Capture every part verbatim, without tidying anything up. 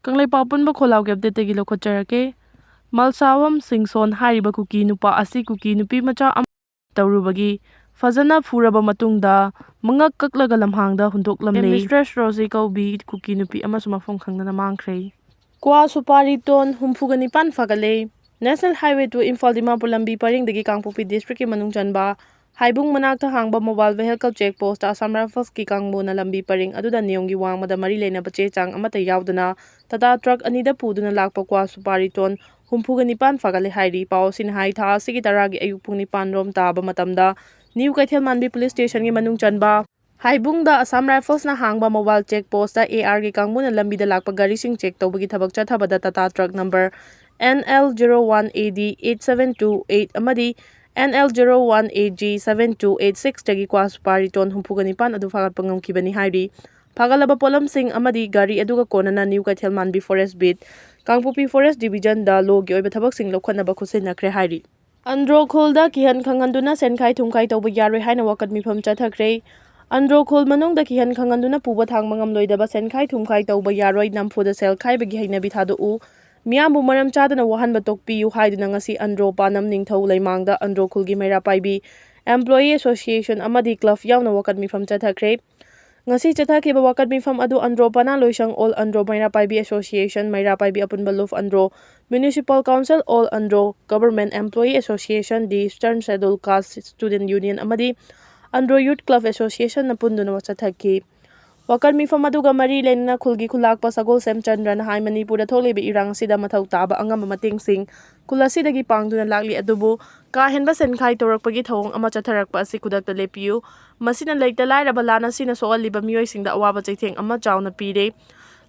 ꯀꯪꯂꯩꯄꯥꯛ ꯄꯨꯟꯕ ꯈꯣꯜꯂꯥꯎꯒꯤ ꯑꯞꯗꯦꯠꯇꯒꯤ ꯂꯧꯈꯠꯆꯔꯛꯀꯦ꯫ ꯃꯜꯁꯥꯋꯝ ꯁꯤꯡꯁꯣꯟ ꯍꯥꯏꯔꯤꯕ ꯀꯨꯀꯤ ꯅꯨꯄꯥ ꯑꯁꯤ ꯀꯨꯀꯤ ꯅꯨꯄꯤ ꯃꯆꯥ ꯑꯃ ꯇꯧꯔꯨꯕꯒꯤ ꯐꯖꯅ ꯐꯨꯔꯕ ꯃꯇꯨꯡꯗ ꯃꯉꯛ ꯀꯛꯂꯒ ꯂꯝꯍꯥꯡꯗ ꯍꯨꯟꯗꯣꯛꯂꯝꯂꯦ꯫ ꯃꯤꯁꯇ꯭ꯔꯦꯁ ꯔꯣꯖꯤ ꯀꯧꯕꯤ ꯀꯨꯀꯤ ꯅꯨꯄꯤ ꯑꯃꯁꯨ ꯃꯐꯝ ꯈꯪꯗꯅ ꯃꯥꯡꯈ꯭ꯔꯦ꯫ ꯀ꯭ꯋꯥ ꯁꯨꯄꯥꯔꯤ ꯇꯣꯟ ꯍꯨꯝꯐꯨꯒ ꯅꯤꯄꯥꯟ ꯐꯥꯒꯠꯂꯦ꯫ National Highway two Imphal Dimapur ꯂꯝꯕꯤ ꯄꯔꯤꯡꯗꯒꯤ ꯀꯥꯡꯄꯣꯛꯄꯤ district ꯀꯤ ꯃꯅꯨꯡ ꯆꯟꯕ ꯍꯥꯏꯕꯨꯡ ꯃꯅꯥꯛꯇ ꯍꯥꯡꯕ mobile vehicle check post ꯇ Assam Rifles ꯀꯤ ꯀꯥꯡꯕꯨꯅ ꯂꯝꯕꯤ ꯄꯔꯤꯡ ꯑꯗꯨꯗ ꯅꯤꯌꯣꯝꯒꯤ ꯋꯥꯡꯃꯗ ꯃꯔꯤ ꯂꯩꯅꯕ ꯆꯦ ꯆꯥꯡ ꯑꯃꯠꯇ ꯌꯥꯎꯗꯅ Tata truck ꯑꯅꯤꯗ ꯄꯨꯗꯨꯅ ꯂꯥꯛꯄ ꯀ꯭ꯋꯥ ꯁꯨꯄꯥꯔꯤ ꯇꯣꯟ ꯍꯨꯝꯐꯨꯒ ꯅꯤꯄꯥꯟ ꯐꯥꯒꯠꯂꯦ ꯍꯥꯏꯔꯤ꯫ ꯄꯥꯎ ꯑꯁꯤꯅ ꯍꯥꯏ, ꯊꯥ ꯑꯁꯤꯒꯤ ꯇꯔꯥꯒꯤ ꯑꯌꯨꯛ ꯄꯨꯡ ꯅꯤꯄꯥꯟ ꯔꯣꯝ ꯇꯥꯕ ꯃꯇꯝꯗ New ꯀꯩꯊꯦꯜ ꯃꯥꯟꯕꯤ police station ꯒꯤ ꯃꯅꯨꯡ ꯆꯟꯕ ꯍꯥꯏꯕꯨꯡꯗ Assam Rifles ꯅ ꯍꯥꯡꯕ mobile check post ꯇ A R ꯒꯤ ꯀꯥꯡꯕꯨꯅ ꯂꯝꯕꯤꯗ ꯂꯥꯛꯄ ꯒꯥꯔꯤꯁꯤꯡ check ꯇꯧꯕꯒꯤ ꯊꯕꯛ ꯆꯠꯊꯕꯗ Tata truck number N L zero one A D eight seven two eight ꯑꯃꯗꯤ N L zero one A G seven two eight six ꯇꯒꯤ ꯀ꯭ꯋꯥ ꯁꯨꯄꯥꯔꯤ ꯇꯣꯟ ꯍꯨꯝꯐꯨꯒ ꯅꯤꯄꯥꯟ ꯑꯗꯨ ꯐꯥꯒꯠꯄ ꯉꯝꯈꯤꯕꯅꯤ ꯍꯥꯏꯔꯤ꯫ ꯐꯥꯒꯠꯂꯕ ꯄꯣꯠꯂꯝꯁꯤꯡ ꯑꯃꯗꯤ ꯒꯥꯔꯤ ꯑꯗꯨꯒ ꯀꯣꯟꯅꯅ New ꯀꯩꯊꯦꯜ ꯃꯥꯟꯕꯤ forest beat, ꯀꯥꯡꯄꯣꯛꯄꯤ forest division ꯗ law ꯒꯤ ꯑꯣꯏꯕ ꯊꯕꯛꯁꯤꯡ ꯂꯧꯈꯠꯅꯕ ꯈꯨꯠꯁꯤꯟꯅꯈ꯭ꯔꯦ ꯍꯥꯏꯔꯤ꯫ ꯑꯟꯗ꯭ꯔꯣ ꯈꯨꯜꯗ ꯀꯤꯍꯟ ꯈꯪꯍꯟꯗꯨꯅ ꯁꯦꯟꯈꯥꯏ ꯊꯨꯝꯈꯥꯏ ꯇꯧꯕ ꯌꯥꯔꯣꯏ ꯍꯥꯏꯅ ꯋꯥꯀꯠ ꯃꯤꯐꯝ ꯆꯠꯊꯈ꯭ꯔꯦ꯫ ꯑꯟꯗ꯭ꯔꯣ ꯈꯨꯜ ꯃꯅꯨꯡꯗ ꯀꯤꯍꯟ ꯈꯪꯍꯟꯗꯨꯅ ꯄꯨꯕ ꯊꯥꯡꯕ ꯉꯝꯂꯣꯏꯗꯕ ꯁꯦꯟꯈꯥꯏ ꯊꯨꯝꯈꯥꯏ ꯇꯧꯕ ꯌꯥꯔꯣꯏ, ꯅꯝꯐꯨꯗ ꯁꯦꯜ ꯈꯥꯏꯕꯒꯤ ꯍꯩꯅꯕꯤ ꯊꯥꯗꯣꯛꯎ, ꯃꯤꯌꯥꯝꯕꯨ ꯃꯔꯝ ꯆꯥꯗꯅ ꯋꯥꯍꯟꯕ ꯇꯣꯛꯄꯤꯌꯨ ꯍꯥꯏꯗꯨꯅ ꯉꯁꯤ ꯑꯟꯗ꯭ꯔꯣ ꯄꯥꯅꯝ ꯅꯤꯡꯊꯧ ꯂꯩꯃꯥꯡꯗ ꯑꯟꯗ꯭ꯔꯣ ꯈꯨꯜꯒꯤ ꯃꯩꯔꯥ ꯄꯥꯏꯕꯤ Employee Association ꯑꯃꯗꯤ club ꯌꯥꯎꯅ ꯋꯥꯀꯠ ꯃꯤꯐꯝ ꯆꯠꯊꯈ꯭ꯔꯦ꯫ ꯉꯁꯤ ꯆꯠꯊꯈꯤꯕ ꯋꯥꯀꯠ ꯃꯤꯐꯝ ꯑꯗꯨ ꯑꯟꯗ꯭ꯔꯣ ꯄꯅꯥ ꯂꯣꯏꯁꯪ, All Andro ꯃꯩꯔꯥ ꯄꯥꯏꯕꯤ Association, ꯃꯩꯔꯥ ꯄꯥꯏꯕꯤ ꯑꯄꯨꯟꯕ ꯂꯨꯞ Andro, Municipal Council, All Andro Government Employee Association, The Eastern Scheduled Caste Student Union ꯑꯃꯗꯤ Andro Youth Club Association ꯅ ꯄꯨꯟꯗꯨꯅ ꯆꯠꯊꯈꯤ꯫ ꯋꯥꯀꯠ ꯃꯤꯐꯝ ꯑꯗꯨꯒ ꯃꯔꯤ ꯂꯩꯅꯅ ꯈꯨꯜꯒꯤ ꯈꯨꯂꯥꯛꯄ ꯁꯒꯣꯜꯁꯦꯝ ꯆꯟꯗ꯭ꯔꯅ ꯍꯥꯏ, ꯃꯅꯤꯄꯨꯔꯗ ꯊꯣꯛꯂꯤꯕ ꯏꯔꯥꯡ ꯑꯁꯤꯗ ꯃꯊꯧ ꯇꯥꯕ ꯑꯉꯝꯕ ꯃꯇꯦꯡꯁꯤꯡ ꯈꯨꯜ ꯑꯁꯤꯗꯒꯤ ꯄꯥꯡꯗꯨꯅ ꯂꯥꯛꯂꯤ, ꯑꯗꯨꯕꯨ ꯀꯥ ꯍꯦꯟꯕ ꯁꯦꯟꯈꯥꯏ ꯇꯧꯔꯛꯄꯒꯤ ꯊꯧꯑꯣꯡ ꯑꯃ ꯆꯠꯊꯔꯛꯄ ꯑꯁꯤ ꯈꯨꯗꯛꯇ ꯂꯦꯞꯄꯤꯌꯨ꯫ ꯃꯁꯤꯅ ꯂꯩꯇ ꯂꯥꯏꯔꯕ ꯂꯥꯟ ꯑꯁꯤꯅ ꯁꯣꯛꯍꯜꯂꯤꯕ ꯃꯤꯑꯣꯏꯁꯤꯡꯗ ꯑꯋꯥꯕ ꯆꯩꯊꯦꯡ ꯑꯃ ꯆꯥꯎꯅ ꯄꯤꯔꯦ꯫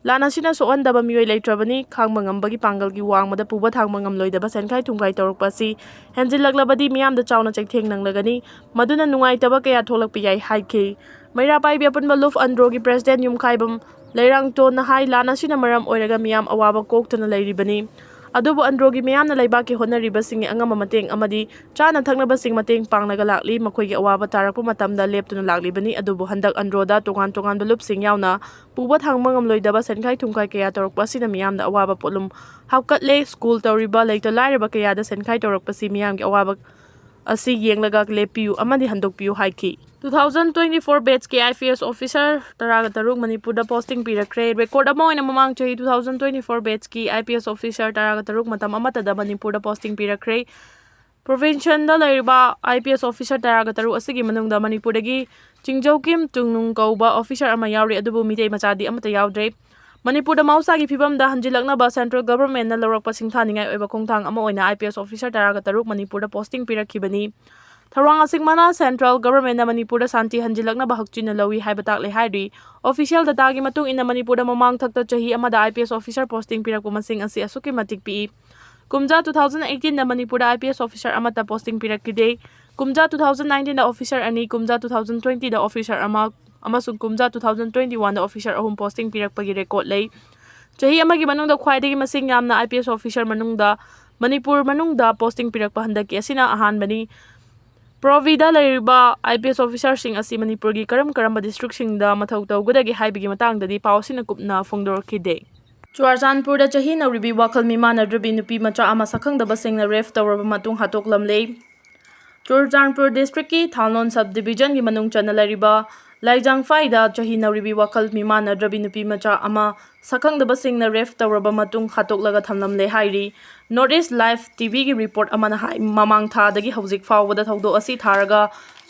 ꯂꯥꯟ ꯑꯁꯤꯅ ꯁꯣꯛꯍꯟꯗꯕ ꯃꯤꯑꯣꯏ ꯂꯩꯇ꯭ꯔꯕꯅꯤ꯫ ꯈꯥꯡꯕ ꯉꯝꯕꯒꯤ ꯄꯥꯡꯒꯜꯒꯤ ꯋꯥꯡꯃꯗ ꯄꯨꯕ ꯊꯥꯡꯕ ꯉꯝꯂꯣꯏꯗꯕ ꯁꯦꯟꯈꯥꯏ ꯊꯨꯝꯈꯥꯏ ꯇꯧꯔꯛꯄ ꯑꯁꯤ ꯍꯦꯟꯖꯤꯜꯂꯛꯂꯕꯗꯤ ꯃꯤꯌꯥꯝꯗ ꯆꯥꯎꯅ ꯆꯩꯊꯦꯡ ꯅꯪꯂꯒꯅꯤ꯫ ꯃꯗꯨꯅ ꯅꯨꯡꯉꯥꯏꯇꯕ ꯀꯌꯥ ꯊꯣꯛꯂꯛꯄ ꯌꯥꯏ ꯍꯥꯏꯈꯤ꯫ ꯃꯩꯔꯥ ꯄꯥꯏꯕꯤ ꯑꯄꯨꯟꯕ ꯂꯨꯞ ꯑꯟꯗ꯭ꯔꯣꯒꯤ president ꯌꯨꯝꯈꯥꯏꯕꯝ ꯂꯩꯔꯥꯡꯇꯣꯟꯅ ꯍꯥꯏ, ꯂꯥꯟ ꯑꯁꯤꯅ ꯃꯔꯝ ꯑꯣꯏꯔꯒ ꯃꯤꯌꯥꯝ ꯑꯋꯥꯕ ꯀꯣꯛꯇꯨꯅ ꯂꯩꯔꯤꯕꯅꯤ꯫ ꯑꯗꯨꯕꯨ ꯑꯟꯗ꯭ꯔꯣꯒꯤ ꯃꯤꯌꯥꯝꯅ ꯂꯩꯕꯥꯛꯀꯤ ꯍꯣꯠꯅꯔꯤꯕꯁꯤꯡꯒꯤ ꯑꯉꯝꯕ ꯃꯇꯦꯡ ꯑꯃꯗꯤ ꯆꯥꯅ ꯊꯛꯅꯕꯁꯤꯡ ꯃꯇꯦꯡ ꯄꯥꯡꯂꯒ ꯂꯥꯛꯂꯤ꯫ ꯃꯈꯣꯏꯒꯤ ꯑꯋꯥꯕ ꯇꯥꯔꯛꯄ ꯃꯇꯝꯗ ꯂꯦꯞꯇꯨꯅ ꯂꯥꯛꯂꯤꯕꯅꯤ꯫ ꯑꯗꯨꯕꯨ ꯍꯟꯗꯛ ꯑꯟꯗ꯭ꯔꯣꯗ ꯇꯣꯉꯥꯟ ꯇꯣꯉꯥꯟꯕ ꯂꯨꯞꯁꯤꯡ ꯌꯥꯎꯅ ꯄꯨꯕ ꯊꯥꯡꯕ ꯉꯝꯂꯣꯏꯗꯕ ꯁꯦꯟꯈꯥꯏ ꯊꯨꯝꯈꯥꯏ ꯀꯌꯥ ꯇꯧꯔꯛꯄ ꯑꯁꯤꯅ ꯃꯤꯌꯥꯝꯗ ꯑꯋꯥꯕ ꯄꯣꯠꯂꯨꯝ ꯍꯥꯞꯀꯠꯂꯦ꯫ ꯁ꯭ꯀꯨꯜ ꯇꯧꯔꯤꯕ ꯂꯩꯇ ꯂꯥꯏꯔꯕ ꯀꯌꯥꯗ ꯁꯦꯟꯈꯥꯏ ꯇꯧꯔꯛꯄꯁꯤ ꯃꯤꯌꯥꯝꯒꯤ ꯑꯋꯥꯕ ꯑꯁꯤ ꯌꯦꯡꯂꯒ ꯂꯦꯞꯄꯤꯌꯨ ꯑꯃꯗꯤ ꯍꯟꯗꯣꯛꯄꯤꯌꯨ ꯍꯥꯏꯈꯤ꯫ Two thousand twenty-four batchꯀꯤ I P S officer ꯇꯔꯥꯒ ꯇꯔꯨꯛ ꯃꯅꯤꯄꯨꯔꯗ posting ꯄꯤꯔꯛꯈ꯭ꯔꯦ꯫ Record ꯑꯃ ꯑꯣꯏꯅ ꯃꯃꯥꯡ ꯆꯍꯤ two thousand twenty-four batchꯀꯤ I P S officer ꯇꯔꯥꯒ ꯇꯔꯨꯛ ꯃꯇꯝ ꯑꯃꯠꯇꯗ ꯃꯅꯤꯄꯨꯔꯗ posting ꯄꯤꯔꯛꯈ꯭ꯔꯦ꯫ Provincialꯗ ꯂꯩꯔꯤꯕ I P S officer ꯇꯔꯥꯒ ꯇꯔꯨꯛ ꯑꯁꯤꯒꯤ ꯃꯅꯨꯡꯗ ꯃꯅꯤꯄꯨꯔꯗꯒꯤ ꯆꯤꯡꯖꯧꯀꯤꯝ ꯇꯨꯡꯅꯨꯡ ꯀꯧꯕ officer ꯑꯃ ꯌꯥꯎꯔꯤ, ꯑꯗꯨꯕꯨ ꯃꯤꯇꯩ ꯃꯆꯥꯗꯤ ꯑꯃꯠꯇ ꯌꯥꯎꯗ꯭ꯔꯦ꯫ ꯃꯅꯤꯄꯨꯔꯗ ꯃꯍꯧꯁꯥꯒꯤ ꯐꯤꯕꯝꯗ ꯍꯟꯖꯤꯜꯂꯛꯅꯕ central governmentꯅ ꯂꯧꯔꯛꯄ ꯁꯤꯡꯊꯥꯅꯤꯡꯉꯥꯏ ꯑꯣꯏꯕ ꯈꯣꯡꯊꯥꯡ ꯑꯃ ꯑꯣꯏꯅ I P S officer ꯇꯔꯥꯒ ꯇꯔꯨꯛ ꯃꯅꯤꯄꯨꯔꯗ posting ꯄꯤꯔꯛꯈꯤꯕꯅꯤ꯫ ꯊꯧꯔꯥꯡ ꯑꯁꯤꯃꯅ central governmentꯅ ꯃꯅꯤꯄꯨꯔꯗ ꯁꯥꯟꯇꯤ ꯍꯟꯖꯤꯜꯂꯛꯅꯕ ꯍꯛꯆꯤꯟꯅ ꯂꯧꯏ ꯍꯥꯏꯕ ꯇꯥꯛꯂꯦ ꯍꯥꯏꯔꯤ꯫ Official dataꯒꯤ ꯃꯇꯨꯡ ꯏꯟꯅ ꯃꯅꯤꯄꯨꯔꯗ ꯃꯃꯥꯡ ꯊꯛꯇ ꯆꯍꯤ ꯑꯃꯗ I P S officer posting ꯄꯤꯔꯛꯄ ꯃꯁꯤꯡ ꯑꯁꯤ ꯑꯁꯨꯛꯀꯤ ꯃꯇꯤꯛ ꯄꯤꯛꯏ꯫ ꯀꯨꯝꯖꯥ two thousand eighteenꯗ ꯃꯅꯤꯄꯨꯔꯗ I P S officer ꯑꯃꯠꯇ posting ꯄꯤꯔꯛꯈꯤꯗꯦ꯫ ꯀꯨꯝꯖꯥ two thousand nineteenꯗ officer ꯑꯅꯤ, ꯀꯨꯝꯖꯥ two thousand twentyꯗ officer ꯑꯃ ꯑꯃꯁꯨꯡ ꯀꯨꯝꯖꯥ two thousand twenty oneꯗ officer ꯑꯍꯨꯝ posting ꯄꯤꯔꯛꯄꯒꯤ record ꯂꯩ꯫ ꯆꯍꯤ ꯑꯃꯒꯤ ꯃꯅꯨꯡꯗ ꯈ꯭ꯋꯥꯏꯗꯒꯤ ꯃꯁꯤꯡ ꯌꯥꯝꯅ I P S officer ꯃꯅꯨꯡꯗ ꯃꯅꯤꯄꯨꯔ ꯃꯅꯨꯡꯗ posting ꯄꯤꯔꯛꯄ ꯍꯟꯗꯛꯀꯤ ꯑꯁꯤꯅ ꯑꯍꯥꯟꯕꯅꯤ꯫ Provincialꯗ ꯂꯩꯔꯤꯕ I P S officerꯁꯤꯡ ꯑꯁꯤ ꯃꯅꯤꯄꯨꯔꯒꯤ ꯀꯔꯝ ꯀꯔꯝꯕ districtꯁꯤꯡꯗ ꯃꯊꯧ ꯇꯧꯒꯗꯒꯦ ꯍꯥꯏꯕꯒꯤ ꯃꯇꯥꯡꯗꯗꯤ ꯄꯥꯎ ꯑꯁꯤꯅ ꯀꯨꯞꯅ ꯐꯣꯡꯗꯣꯔꯛꯈꯤꯗꯦ꯫ ꯆꯨꯔꯥꯆꯥꯟꯄꯨꯔꯗ ꯆꯍꯤ ꯅꯧꯔꯤꯕꯤ ꯋꯥꯈꯜ ꯃꯤꯃꯥꯟꯅꯗ꯭ꯔꯕꯤ ꯅꯨꯄꯤ ꯃꯆꯥ ꯑꯃ ꯁꯛꯈꯪꯗꯕꯁꯤꯡꯅ rape ꯇꯧꯔꯕ ꯃꯇꯨꯡ ꯍꯥꯠꯇꯣꯛꯂꯝꯂꯦ꯫ ꯆꯨꯔꯆꯥꯟꯄꯨꯔ districtꯀꯤ ꯊꯥꯎꯂꯣꯟ sub divisionꯒꯤ ꯃꯅꯨꯡ ꯆꯟꯅ ꯂꯩꯔꯤꯕ ꯂꯥꯏꯖꯥꯡꯐꯥꯏꯗ ꯆꯍꯤ ꯅꯧꯔꯤꯕꯤ ꯋꯥꯈꯜ ꯃꯤꯃꯥꯟꯅꯗ꯭ꯔꯕꯤ ꯅꯨꯄꯤ ꯃꯆꯥ ꯑꯃ ꯁꯛꯈꯪꯗꯕꯁꯤꯡꯅ rape ꯇꯧꯔꯕ ꯃꯇꯨꯡ ꯍꯥꯠꯇꯣꯛꯂꯒ ꯊꯝꯂꯝꯂꯦ ꯍꯥꯏꯔꯤ꯫ North East Live TVꯒꯤ report ꯑꯃꯅ ꯍꯥꯏ, ꯃꯃꯥꯡ ꯊꯥꯗꯒꯤ ꯍꯧꯖꯤꯛ ꯐꯥꯎꯕꯗ ꯊꯧꯗꯣꯛ ꯑꯁꯤ ꯊꯥꯔꯒ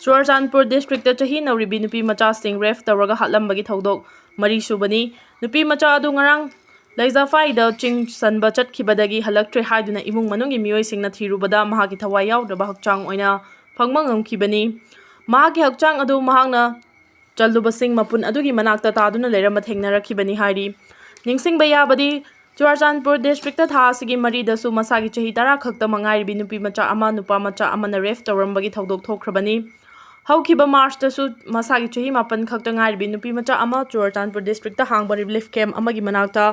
ꯆꯨꯔꯆꯥꯟꯄꯨꯔ districtꯇ ꯆꯍꯤ ꯅꯧꯔꯤꯕꯤ ꯅꯨꯄꯤ ꯃꯆꯥꯁꯤꯡ rape ꯇꯧꯔꯒ ꯍꯥꯠꯂꯝꯕꯒꯤ ꯊꯧꯗꯣꯛ ꯃꯔꯤ ꯁꯨꯕꯅꯤ꯫ ꯅꯨꯄꯤ ꯃꯆꯥ ꯑꯗꯨ ꯉꯔꯥꯡ ꯂꯩꯖꯥꯐꯥꯏꯗ ꯆꯤꯡ ꯁꯟꯕ ꯆꯠꯈꯤꯕꯗꯒꯤ ꯍꯜꯂꯛꯇ꯭ꯔꯦ ꯍꯥꯏꯗꯨꯅ ꯏꯃꯨꯡ ꯃꯅꯨꯡꯒꯤ ꯃꯤꯑꯣꯏꯁꯤꯡꯅ ꯊꯤꯔꯨꯕꯗ ꯃꯍꯥꯛꯀꯤ ꯊꯋꯥꯏ ꯌꯥꯎꯗ꯭ꯔꯕ ꯍꯛꯆꯥꯡ ꯑꯣꯏꯅ ꯐꯪꯕ ꯉꯝꯈꯤꯕꯅꯤ꯫ ꯃꯍꯥꯛꯀꯤ ꯍꯛꯆꯥꯡ ꯑꯗꯨ ꯃꯍꯥꯛꯅ ꯆꯜꯂꯨꯕꯁꯤꯡ ꯃꯄꯨꯟ ꯑꯗꯨꯒꯤ ꯃꯅꯥꯛꯇ ꯇꯥꯗꯨꯅ ꯂꯩꯔꯝꯕ ꯊꯦꯡꯅꯔꯛꯈꯤꯕꯅꯤ ꯍꯥꯏꯔꯤ꯫ ꯅꯤꯡꯁꯤꯡꯕ ꯌꯥꯕꯗꯤ, ꯆꯨꯔꯥꯆꯥꯟꯄꯨꯔ districtꯇ ꯊꯥ ꯑꯁꯤꯒꯤ ꯃꯔꯤꯗꯁꯨ ꯃꯁꯥꯒꯤ ꯆꯍꯤ ꯇꯔꯥ ꯈꯛꯇ ꯃꯉꯥꯏꯔꯤꯕꯤ ꯅꯨꯄꯤ ꯃꯆꯥ ꯑꯃ ꯅꯨꯄꯥ ꯃꯆꯥ ꯑꯃꯅ rape ꯇꯧꯔꯝꯕꯒꯤ ꯊꯧꯗꯣꯛ ꯊꯣꯛꯈ꯭ꯔꯕꯅꯤ꯫ ꯍꯧꯈꯤꯕ Marchꯇꯁꯨ ꯃꯁꯥꯒꯤ ꯆꯍꯤ ꯃꯥꯄꯟ ꯈꯛꯇ ꯉꯥꯏꯔꯤꯕꯤ ꯅꯨꯄꯤ ꯃꯆꯥ ꯑꯃ ꯆꯨꯔꯥꯆꯥꯟꯄꯨꯔ districtꯇ ꯍꯥꯡꯕ relief camp ꯑꯃꯒꯤ ꯃꯅꯥꯛꯇ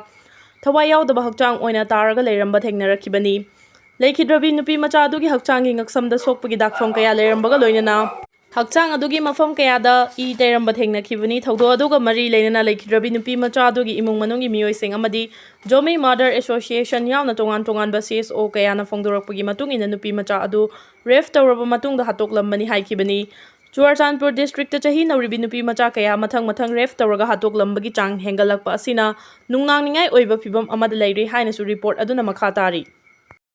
ꯊꯋꯥꯏ ꯌꯥꯎꯗꯕ ꯍꯛꯆꯥꯡ ꯑꯣꯏꯅ ꯇꯥꯔꯒ ꯂꯩꯔꯝꯕ ꯊꯦꯡꯅꯔꯛꯈꯤꯕꯅꯤ꯫ ꯂꯩꯈꯤꯗ꯭ꯔꯕꯤ ꯅꯨꯄꯤ ꯃꯆꯥ ꯑꯗꯨꯒꯤ ꯍꯛꯆꯥꯡꯒꯤ ꯉꯛꯁꯝꯗ ꯁꯣꯛꯄꯒꯤ ꯗꯥꯛꯐꯝ ꯀꯌꯥ ꯂꯩꯔꯝꯕꯒ ꯂꯣꯏꯅꯅ ꯍꯛꯆꯥꯡ ꯑꯗꯨꯒꯤ ꯃꯐꯝ ꯀꯌꯥꯗ ꯏ ꯇꯩꯔꯝꯕ ꯊꯦꯡꯅꯈꯤꯕꯅꯤ꯫ ꯊꯧꯗꯣꯛ ꯑꯗꯨꯒ ꯃꯔꯤ ꯂꯩꯅꯅ ꯂꯩꯈꯤꯗ꯭ꯔꯕꯤ ꯅꯨꯄꯤ ꯃꯆꯥ ꯑꯗꯨꯒꯤ ꯏꯃꯨꯡ ꯃꯅꯨꯡꯒꯤ ꯃꯤꯑꯣꯏꯁꯤꯡ ꯑꯃꯗꯤ ꯖꯣꯃꯤ ꯃꯥꯗꯔ ꯑꯦꯁꯣꯁꯤꯌꯦꯁꯟ ꯌꯥꯎꯅ ꯇꯣꯉꯥꯟ ꯇꯣꯉꯥꯟꯕ ꯁꯤ ꯑꯦꯁ ꯑꯣ ꯀꯌꯥꯅ ꯐꯣꯡꯗꯣꯔꯛꯄꯒꯤ ꯃꯇꯨꯡ ꯏꯟꯅ ꯅꯨꯄꯤ ꯃꯆꯥ ꯑꯗꯨ ꯔꯦꯞ ꯇꯧꯔꯕ ꯃꯇꯨꯡꯗ ꯍꯥꯠꯇꯣꯛꯂꯝꯕꯅꯤ ꯍꯥꯏꯈꯤꯕꯅꯤ꯫ ꯆꯨꯔꯥꯆꯥꯟꯄꯨꯔ ꯗꯤꯁꯇ꯭ꯔꯤꯛꯇ ꯆꯍꯤ ꯅꯧꯔꯤꯕꯤ ꯅꯨꯄꯤ ꯃꯆꯥ ꯀꯌꯥ ꯃꯊꯪ ꯃꯊꯪ ꯔꯦꯞ ꯇꯧꯔꯒ ꯍꯥꯠꯇꯣꯛꯂꯝꯕꯒꯤ ꯆꯥꯡ ꯍꯦꯟꯒꯠꯂꯛꯄ ꯑꯁꯤꯅ ꯅꯨꯡꯅꯥꯡꯅꯤꯡꯉꯥꯏ ꯑꯣꯏꯕ ꯐꯤꯚꯝ ꯑꯃꯗ ꯂꯩꯔꯦ ꯍꯥꯏꯅꯁꯨ ꯔꯤꯄꯣꯔꯠ ꯑꯗꯨꯅ ꯃꯈꯥ ꯇꯥꯔꯤ꯫